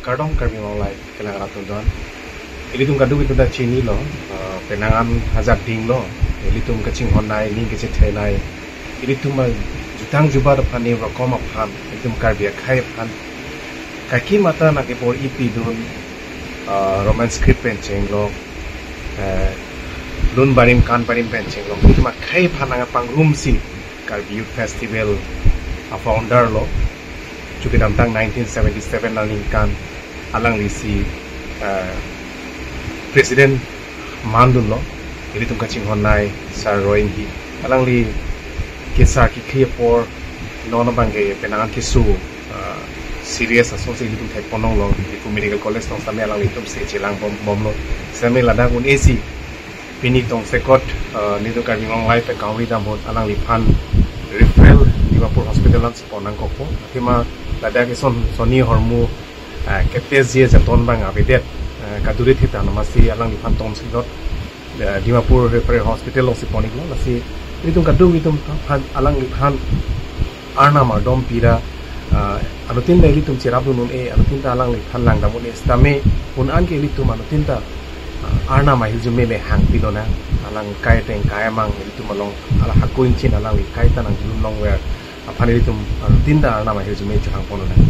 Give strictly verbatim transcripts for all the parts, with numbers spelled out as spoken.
Kardom Karbi Anglong Live kelang arat atum don. Ilitum kadokave atum ta chinilo, eh, penang an hajat dinglo. Ilitum kachinghon nai, ning kachethe nai. Ilitum ma jutang jubat aphan, ni rokom aphan, ilitum Karbi akhei aphan. Kaki mata nangkepor-ipi dun, eh, Roman script pen chenglo, eh, lun barim kan barim pen chenglo. Ilitum akhei aphan nangpangrumsi Karbi Youth Festival a-founder lo. Chu kedamtang nineteen seventy-seven aningkan alanglisi, eh, president mandunlo. Ilitum kachinghon nai Sir Roy Enghi. Alangli kesar kekri apor non abangke penang an keso, eh, serious asonsi ilitum thekponlonglo. Diphu Medical College along sitame alanglitum se chelang bom bomlo. Sitame ladak un-esi pini tongsekot, eh, nelitum Karbi Anglong Live pen kangri dam ahut alangliphan referral Dimapur Hospital an si pon nangkokpo. Athema ladak eson sonni ahormu, eh, kepes je jaton abang avedet, eh, kadure thita namasi alangliphan tomsi lot, eh, Dimapur Referral Hospital alongsi pon-iklo. Lasi ilitum kadokave atum aphan alangliphan Arnam ardom pira, ah, anuttin ta ilitum cherapdun un-e, anuttin ta alangliphan langdam un-e, sitame un-an ke ilitum anuttin ta, ah, Arnam ahirjume le hangpilonang, alang kai ateng kai amang ilitum along, ala hako ingchin alangli kai ta nangdun longver aphan ilitum anuttin ta Arnam ahirjume chohangponlonang.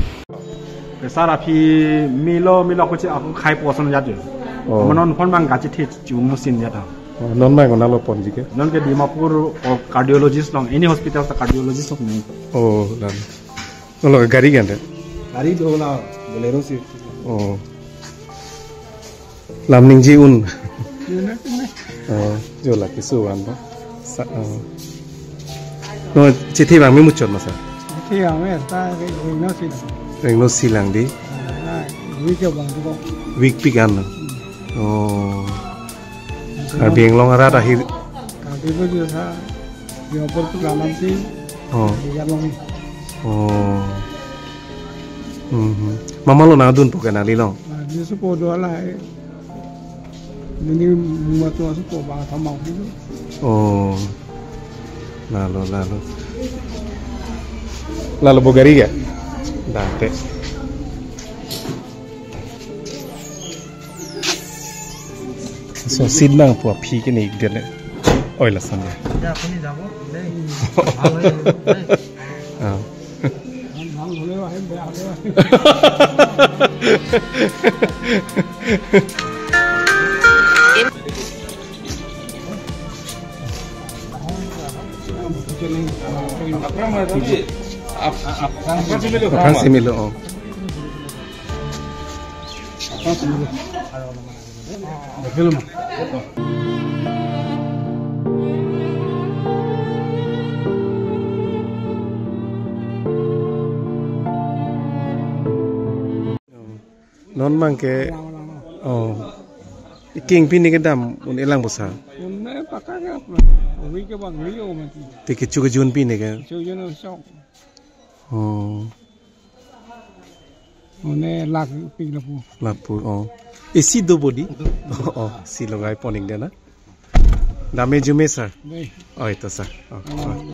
Sir, aphi melo melo ako che ako khai poson jat yo. Oh. Mane non phone bang kachethe chungno sin jat ha. Oh, non mai kona lo ponji ke? Non ke Dimapur, oh, cardiologist along, any hospital ta cardiologist along nangji. Oh, lam. Non lo gari ke ante? Gari do la, Bolero si. Oh. Lam ningje un. Yun na, yun na. Oh, jo la keso an ba. Sa, oh. Non chethe abang me muchot ma sir? Chethe abang me ta rengno silang. Rengno silang dei. Ah, week abang tu ko. Week pik an na. Hmm. Oh. Karbi Anglong arat ahir. Karbi ko jo sa. Yo por tu lanam si. Oh. Dia long. Oh. Mhm. Mama lo nangdunpo ke nangli along? Ah, dia supo do la, eh. Nini muma tu supo ba thamau tu. Oh. Lalo, lalo. Lalo bo gari ke? Date. So, seat nangpo aphi ke ne ik dia le. Oi, lason dia. Ya, apuni jabo. Dei. Bhal hoy, dei. Ah. Aphrang si melo, oh. Non abangke, oh, iking pini kedam un-e langpo sir? Une paka ke apna. Wi ke bang wi o mati. Te kecho kejun pini ke? Kecho kejun sok. Oh. Une lakh pik lapu. Lapu, oh. A C do bo dei? Do. Oh, A C logai pon-ik dia na. Dam-e arjume sir. Dei. Oh, ito sir. Oh, oh.